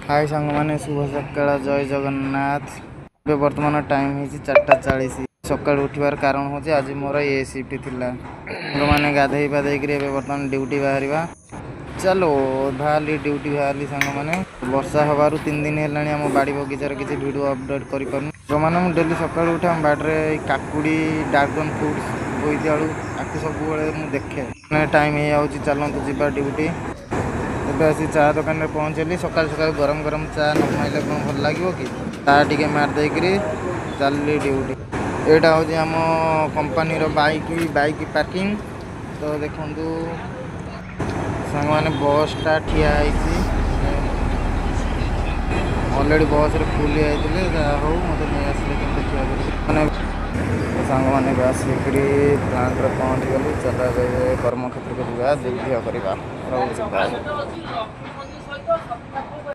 High ସାଙ୍ଗମାନେ, ଶୁଭ ସକାଳ, ଜୟ ଜଗନ୍ନାଥ। ଏବେ ବର୍ତ୍ତମାନ ଟାଇମ୍ ହେଇଛି 4:40। ସକାଳୁ ଉଠିବାର କାରଣ ହେଉଛି ଆଜି ମୋର ଏ ସିଫ୍ଟ ଥିଲା। ସାଙ୍ଗମାନେ, ଗାଧେଇ ପାଧେଇକିରି ଏବେ ବର୍ତ୍ତମାନ ଡ୍ୟୁଟି ବାହାରିବା। ଚାଲୋ, ବାହାରିଲି, ଡ୍ୟୁଟି ବାହାରିଲି। ସାଙ୍ଗମାନେ, ବର୍ଷା ହେବାରୁ 3 ଦିନ ହେଲାଣି ଆମ ବାଡ଼ି ବଗିଚାରେ କିଛି ଭିଡ଼ିଓ ଅପଡ଼େଟ୍ କରିପାରୁନି। ସାଙ୍ଗମାନେ, ମୁଁ ଡେଲି ସକାଳୁ ଉଠେ, ଆମ ବାଡ଼ିରେ ଏଇ କାକୁଡ଼ି, ଡ୍ରାଗନ୍ ଫ୍ରୁଟ୍ସ, ବୋଇତାଳୁ, ଆକୁ ସବୁବେଳେ ମୁଁ ଦେଖେ। ମାନେ ଟାଇମ୍ ହେଇଯାଉଛି, ଚାଲନ୍ତୁ ଯିବା ଡ୍ୟୁଟି। ଏବେ ଆସି ଚା ଦୋକାନରେ ପହଞ୍ଚିଲି। ସକାଳୁ ସକାଳୁ ଗରମ ଗରମ ଚା ନ ଖାଇଲେ କ'ଣ ଭଲ ଲାଗିବ କି? ଚା ଟିକେ ମାରି ଦେଇକିରି ଚାଲିଲି ଡ୍ୟୁଟି। ଏଇଟା ହେଉଛି ଆମ କମ୍ପାନୀର ବାଇକ୍ ପାର୍କିଂ। ତ ଦେଖନ୍ତୁ ସାଙ୍ଗମାନେ, ବସ୍ଟା ଠିଆ ହେଇଛି। ଅଲରେଡ଼ି ବସ୍ରେ ଫୁଲ୍ ହେଇଯାଇଥିଲେ। ଯାହା ହଉ, ମୋତେ ନେଇ ଆସିଲେ କେମିତି ଠିଆ କରିକି। ମାନେ ସାଙ୍ଗମାନେ, ଏବେ ଆସିକିରି ପ୍ଲାଣ୍ଟରେ ପହଞ୍ଚିଗଲି। ଚାଲ, ଏବେ କର୍ମକ୍ଷେତ୍ରକୁ ଯିବା, ଯୁଦ୍ଧ କରିବା। ରହୁଛି, ବାଏ।